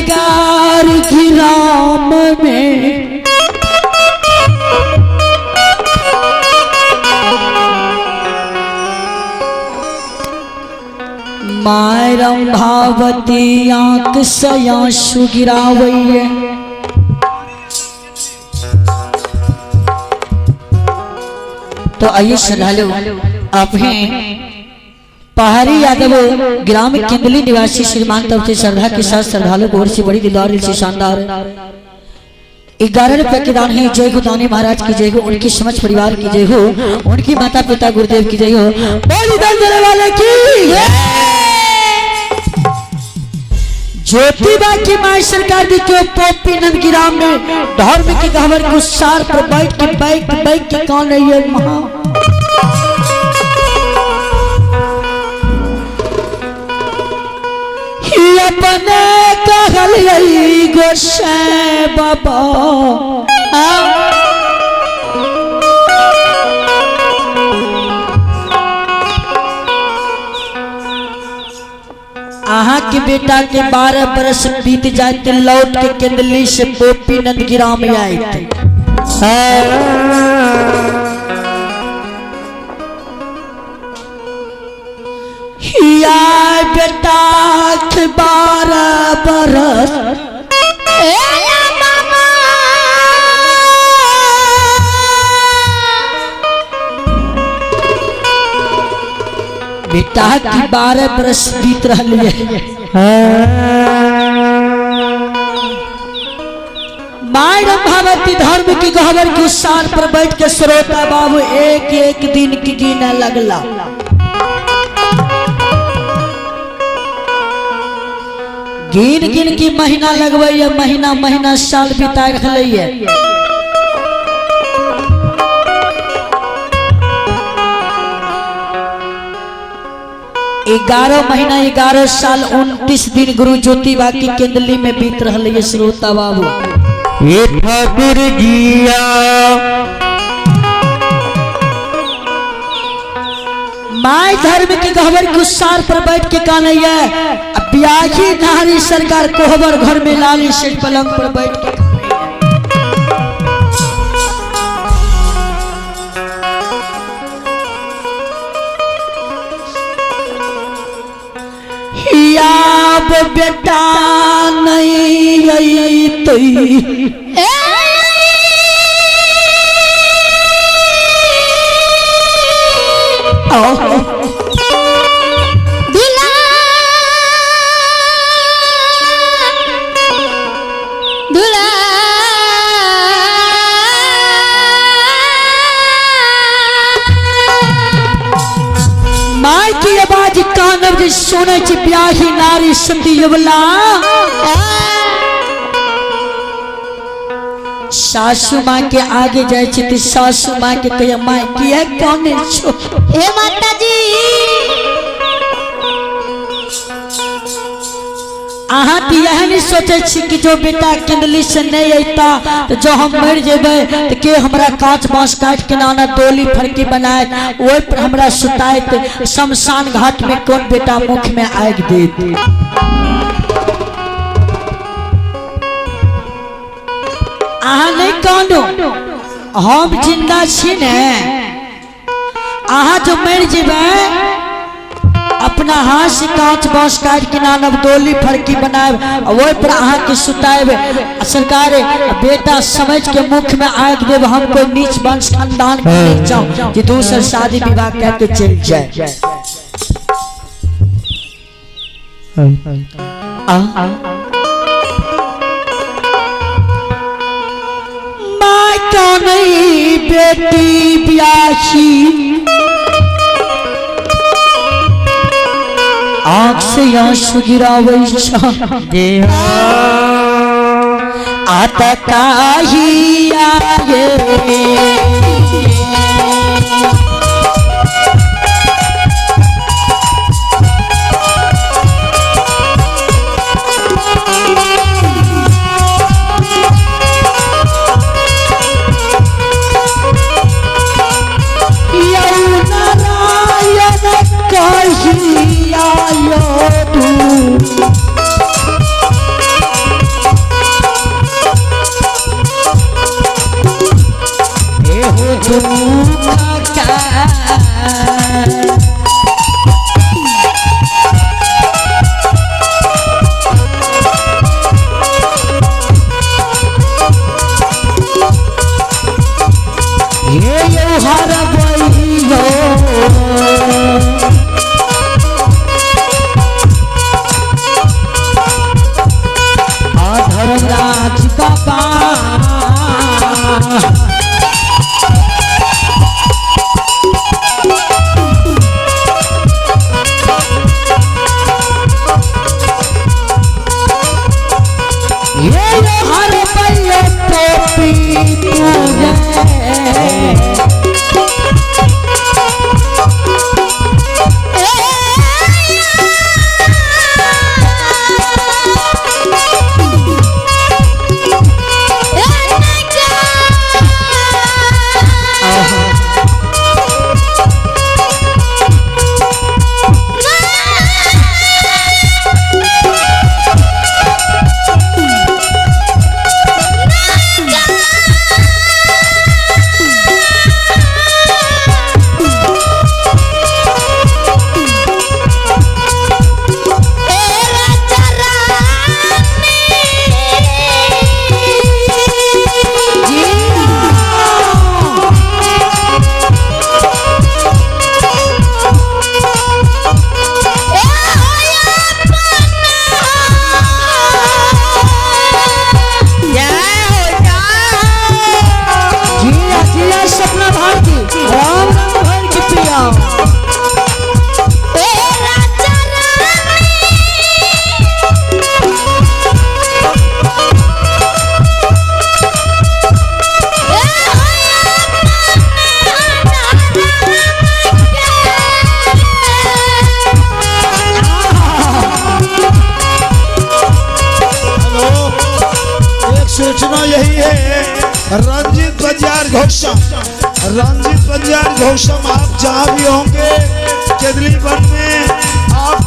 सरकार की राम में My Rambhavati आंख से आंसू गिरावैये। तो आइए श्रद्धालु, आप हैं पहाड़ी यादव ग्राम किंदली निवासी श्रीमान तब से श्रद्धा के साथ श्रद्धालु को ओर से बड़ी दिलदार से शानदार 11 रुपए के दान है। जय हो दानी महाराज की जय हो, उनकी समझ परिवार की जय हो, उनकी माता पिता गुरुदेव की जय हो, बोली दान देने वाले की। ज्योतिबा की माई सरकार दी के पोपी नंद ग्राम में धर्म के गहवर को सार पर बैठ के बैठ बैठ के कौन है ये महा अपने कहल गोसाई बाबा अहाँ के बेटा के 12 बरस बीत जाते लौट के केंदली से पोपी नंद ग्राम आए। बेटा के 12 बरस बेटा की 12 बरस बीत रही है। My Rambhavati धर्म की गहवर की शान पर बैठ के श्रोता बाबू एक एक दिन की गिने लगला। गिन गिन की महीना लगवैया, महीना महीना साल बिता रहा। 11 महीना 11 साल 29 दिन गुरु ज्योतिबा की केंदली में बीत रहा श्रोता बाबू। ये ठाकुर जिया my धर्म के गहवर गुस्सार पर बैठ के कानैया ब्याही नारी सरकार कोहबर घर में लाली से पलंग पर बैठ के याब बेटा नहीं आई तो my की आवाज कानब जे सुनै छी ब्याही नारी सती यवला सासू माँ के आगे जाय छी त सासू माँ के कहिया माय किया काने छो हे माता जी। अहाँ तो यह नहीं सोचे छी कि जो बेटा किंडली से नहीं अता तो जो हम मर जेबै तो के हमरा कांच बांस काट के नाना डोली फरकी बनाए ओहि पर हमरा सुतायत शमशान घाट में कौन बेटा मुख में आगि देत। अहाँ नहीं कानू, हम जिंदा छी ने, अहाँ जो मर जेबै अपना हाथ से कांच बांस काट के नानब डोली फरकी बनाएब ओहि पर अहाँ के सुताएब। सरकार बेटा समझ के मुख में आग देब, हम कोई नीच वंश खानदान के नहीं चाहो कि दूसर शादी विवाह कह के चल जाए। माँ का नहीं बेटी ब्याही आँख से आंसू गिरावै छा आता काही आये नारायण कही आयो तू। घोषम, रंजीत बंजार घोषम, आप जहाँ भी होंगे केदली वन में आप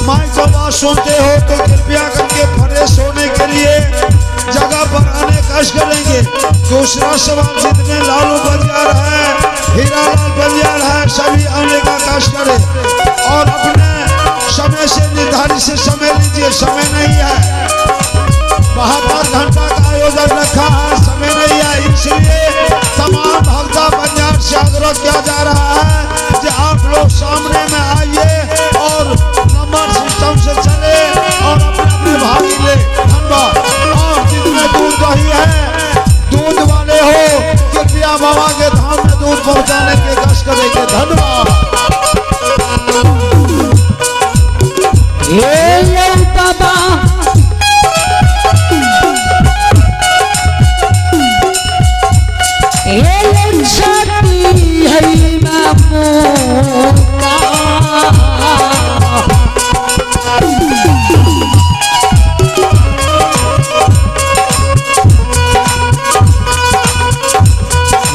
माइक आवाज सुनते हो तो कृपया करके फ्रेश होने के लिए जगह पर आने कष्ट करेंगे। दूसरा सवाल, जितने लालू बंजार है, हीरालाल बंजार है, सभी आने का कष्ट करें और अपने समय से निर्धारित से समय लीजिए। समय नहीं है, 72 घंटा का आयोजन रखा है, समय नहीं है, इसलिए तमाम भक्ता बंजार से आग्रह किया जा रहा है कि आप लोग सामने में आइए और नंबर सिस्टम से चले और अपने अपने भागी ले। धन्यवाद। और जितने दूध दही है, दूध वाले हो, कृपया बाबा के धाम में दूध पहुंचाने के कष्ट करेंगे। धन्यवाद। हे बाबा छाती है मामोका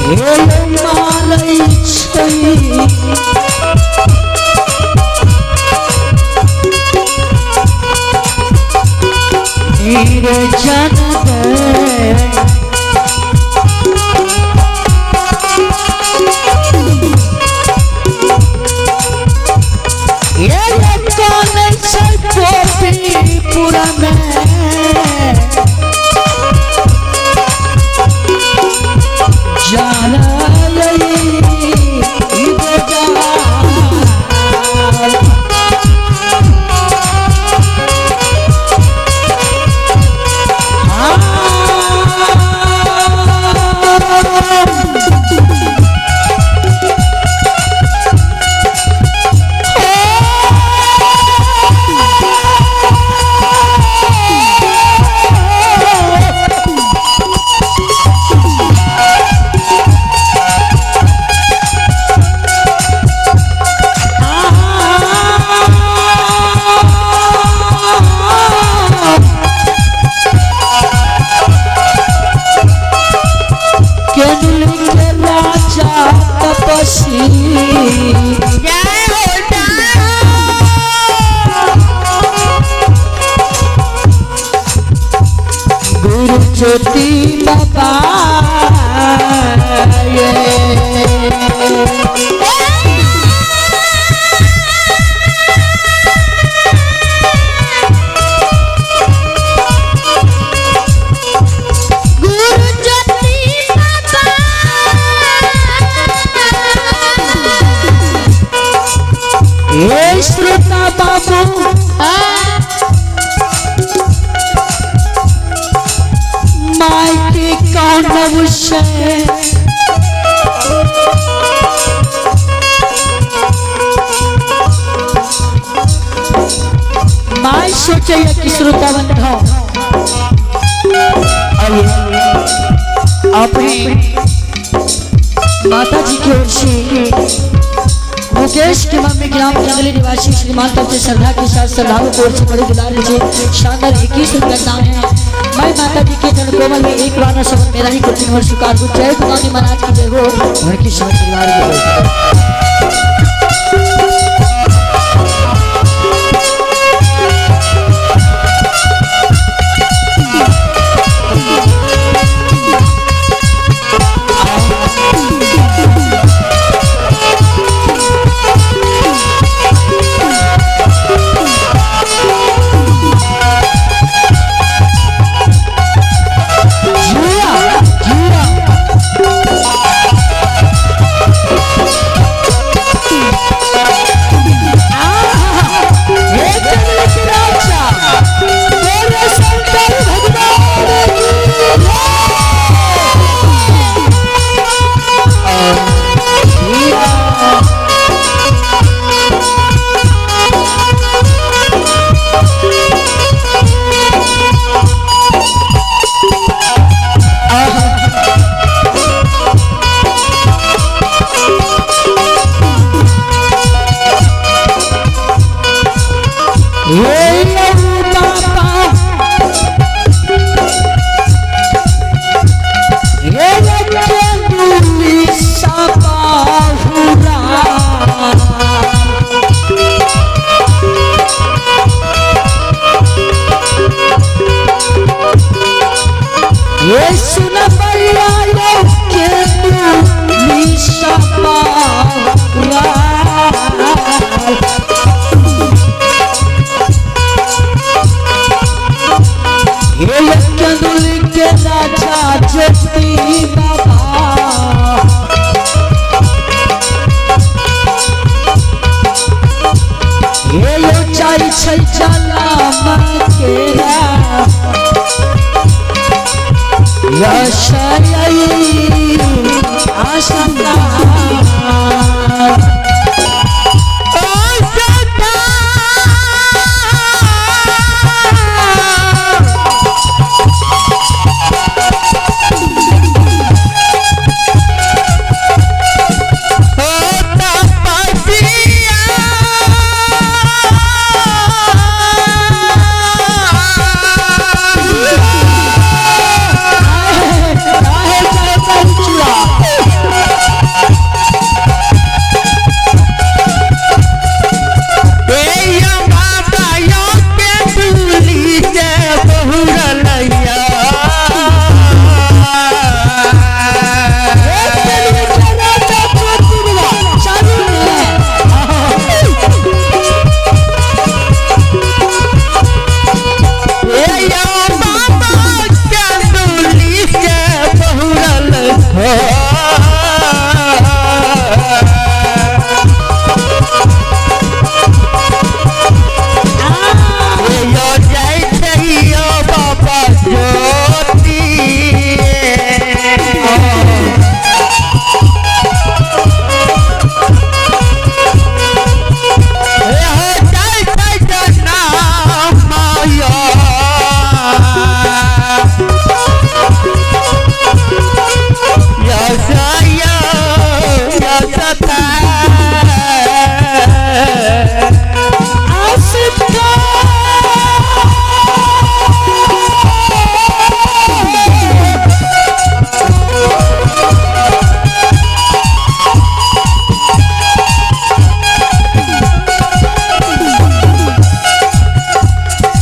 हे मारै छै निरजन दे। ये कौन छै गोपीपुरा में गुरु ज्योति बाबा ये। गुरु ज्योति बाबा हे श्रोता बाबू माइके कौन से माई सोचे कि श्रोता बंधो अपने माता जी की ओर से मुकेश के मम्मी ग्राम जंगली निवासी श्रीमान तब से श्रद्धा के साथ श्रद्धालु को ओर से बड़े दुलार से शानदार 21 रुपये दान है। मैं माता जी के चरण कोमल में एक बार शब्द मेरा ही कुछ और स्वीकार हो। जय गुरु महाराज की जय हो, उनकी समझ परिवार की जय हो। जीरा जीरा। जाइ छै चला केरा यशई आशा। काहे जाय पहुँचला? चालू ने।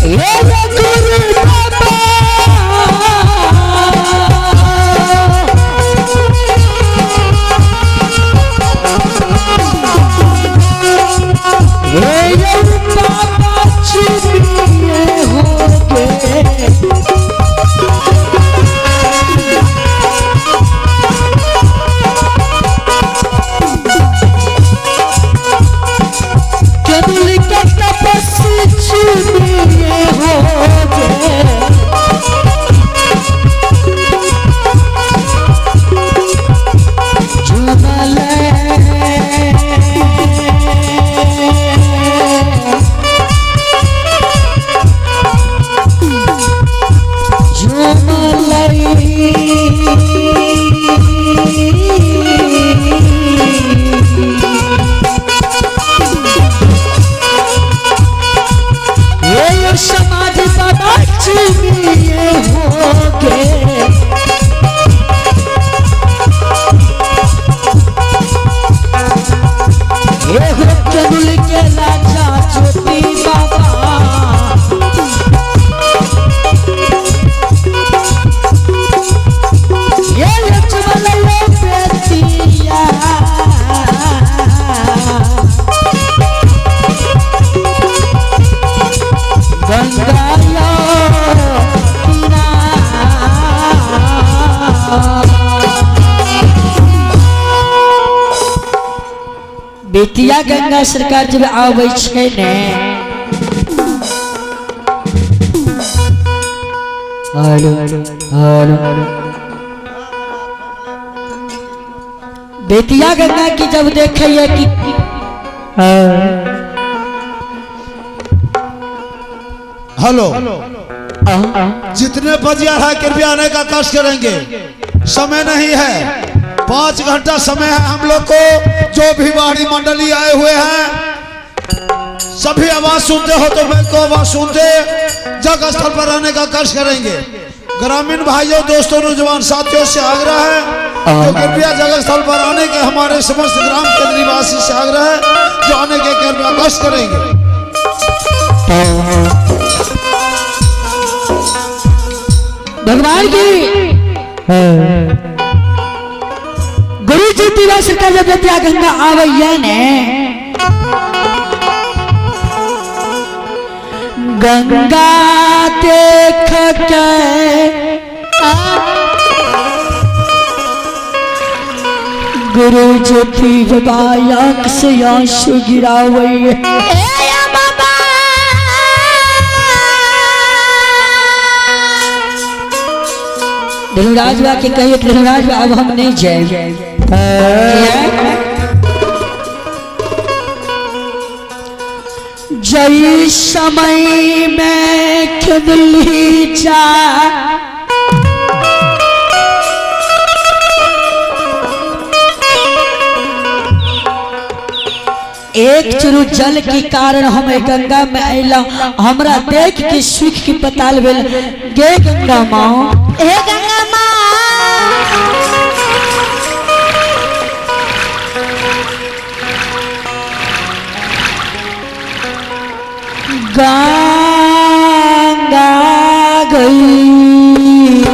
हे गुरु बाबा। हे बाबा चुनिए हो गए। केवल के तपस्वी चुनिए हो गए। झूमले झूमले ये समाज बाबा चुनिए हो गए। ये हो चंदुल के राजा ज्योति बाबा। ये लक्ष्मण लो बेटिया। गंगा यो किनार। बेतिया गंगा सरकार जब आबै छै ने, हेलो हेलो, बेतिया गंगा की जब देखैया कि हेलो, जितने बजिया है कृपया आने का कष्ट करेंगे, समय नहीं है, 5 घंटा समय है हम लोग को। जो भी बाहरी मंडली आए हुए हैं सभी आवाज सुनते हो तो मैं को आवाज सुनते जगह स्थल पर आने का कष्ट करेंगे। ग्रामीण भाइयों, दोस्तों, नौजवान साथियों से आग्रह है जो कृपया जगह स्थल पर आने के हमारे समस्त ग्राम के निवासी से आग्रह है जो आने के कृपया कष्ट करेंगे। भगवान की गुरु जी दिवस का जब बेतिया गंगा आवैया ने, गंगा देख के गुरु ज्योति बाबा आंख से आंसू गिरावैया। ए बाबा। धनुराज बा के कहिए, धनुराज बा अब हम नहीं जाए। जई समय में खेदली जा एक चुरू जल के कारण हम गंगा में अला, हमरा देख के सुख के पताल भेल गे गंगा माँ। हे गंगा माँ। गंगा गई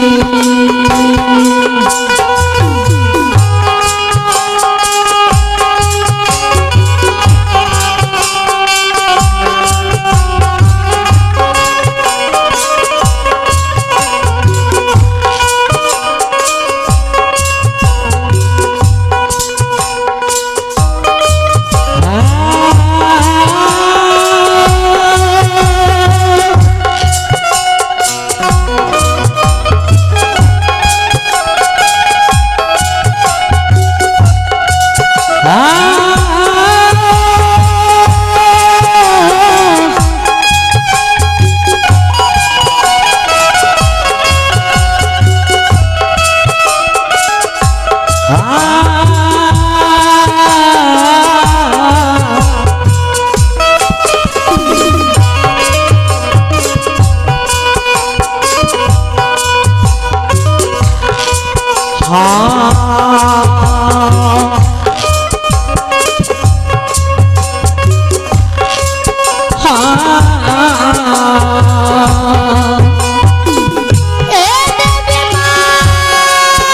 हे देवी माँ।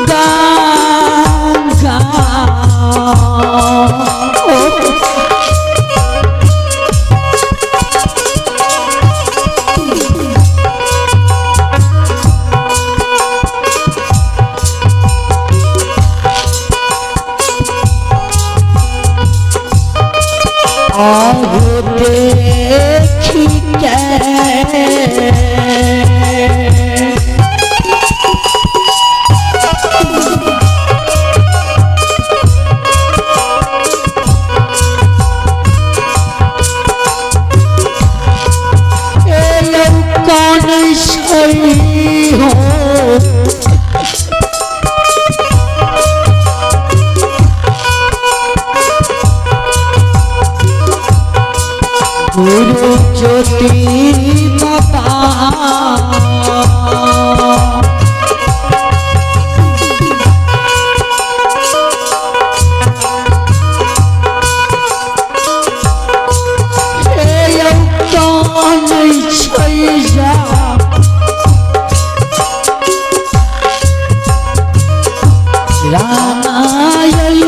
गंगा आहो देखी के एलो कौन सही हो गुरु ज्योति बाबा। एलो कौन सही रामायण।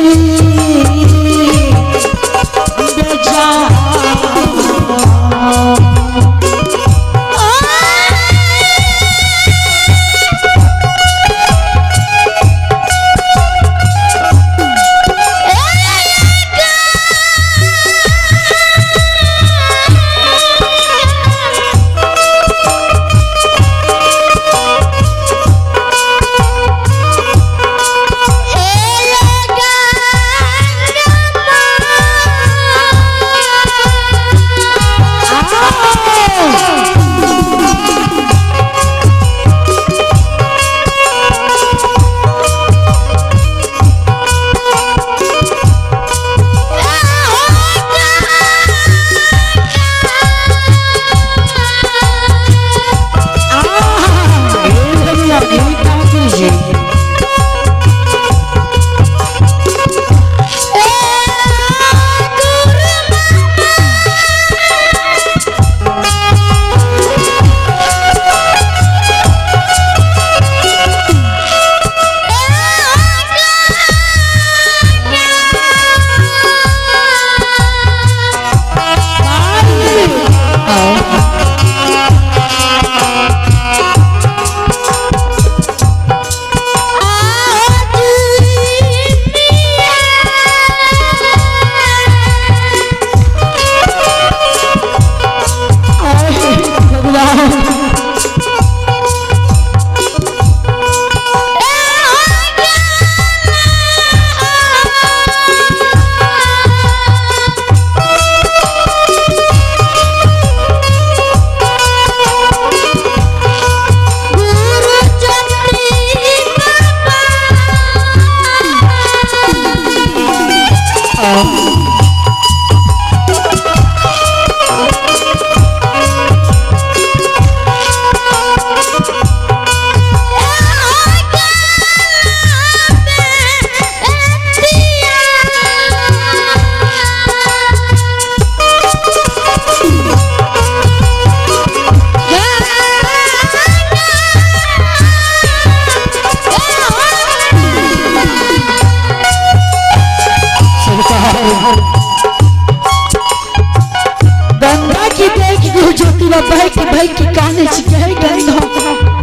बैठ के काने छी हे गंगा।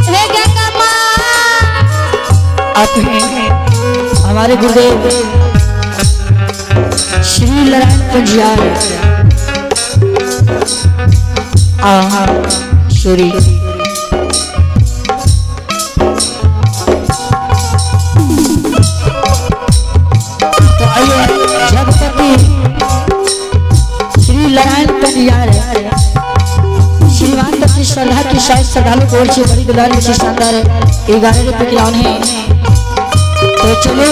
हे गंगा माँ। आप हैं हमारे गुरुदेव श्री नारायण पंजियार आ सूरी। तो आइए जगपति श्री नारायण पंजियार श्रीमान अपनी श्रद्धा की शायद श्रद्धालु को ओर से बड़ी दुलारी से शानदार 11 रुपये के है। तो चलो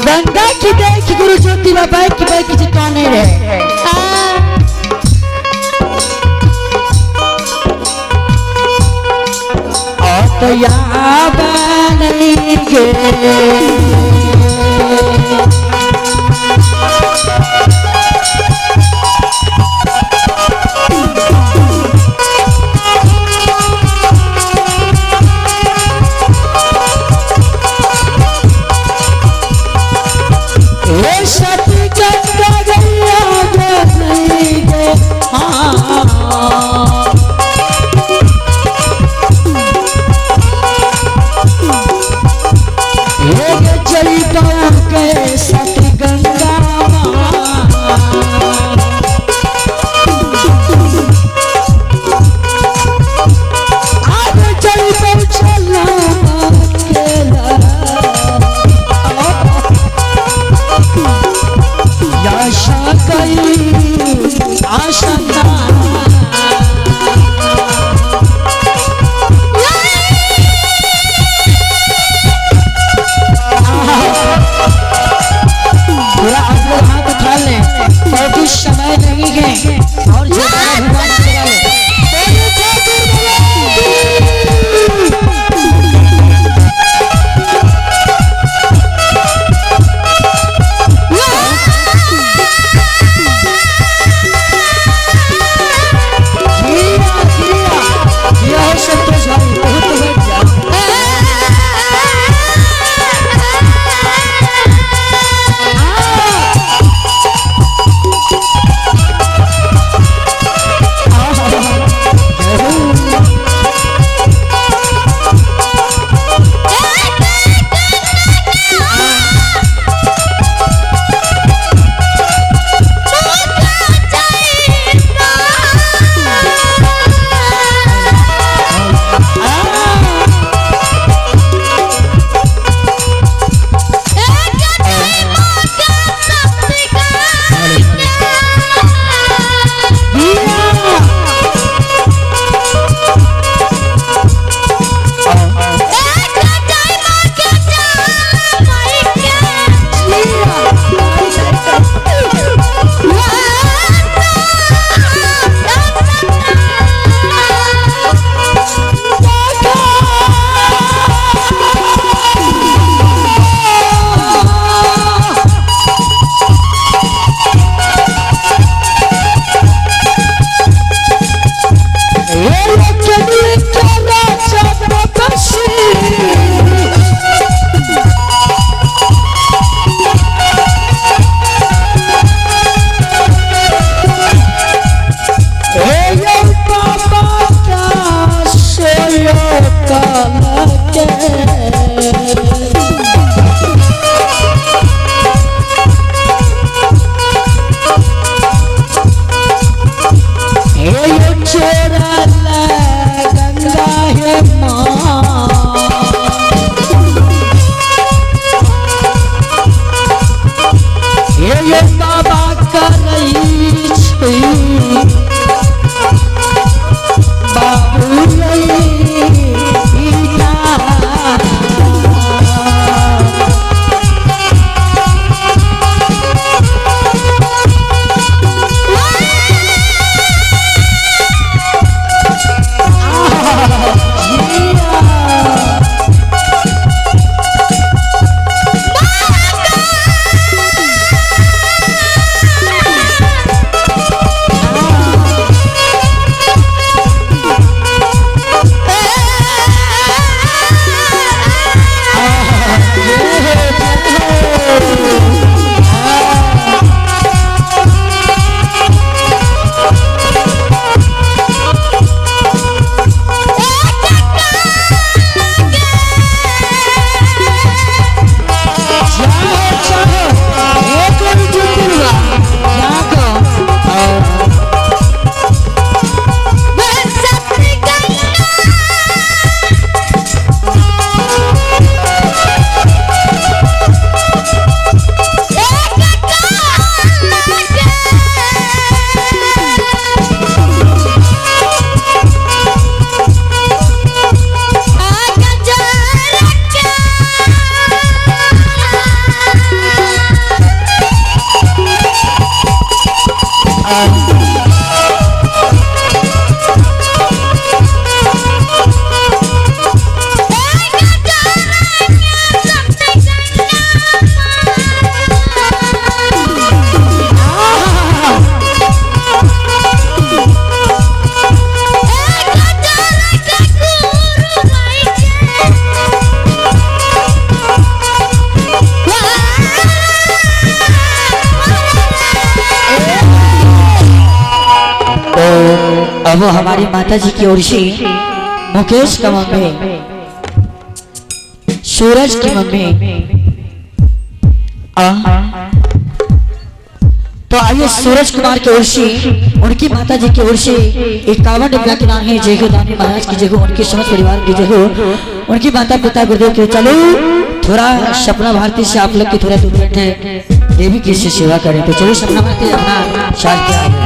गंगा की देख गुरु ज्योति बाबा की बैठ चिताने रहे। गे। थोड़ा आप लोग हाथ उठा लें क्योंकि समय नहीं है और जो भगवान करा ले। जिया जिया जिया हो संतोष भाई बहुत बैठ जा। और वो हमारी माता जी की ओर से मुकेश का मम्मी, सूरज की मम्मी, तो आइए सूरज कुमार की ओर से, उनकी माता जी की ओर से 51 रुपया के नाम है। जय हो दानी महाराज की जय हो, उनके समस्त परिवार की जय हो, उनकी माता पिता गुरुदेव के। चलो थोड़ा सपना भारती से आप लोग की थोड़ा दूर बैठे देवी की से सेवा करें। तो चलो सपना भारती अपना चार्ज किया।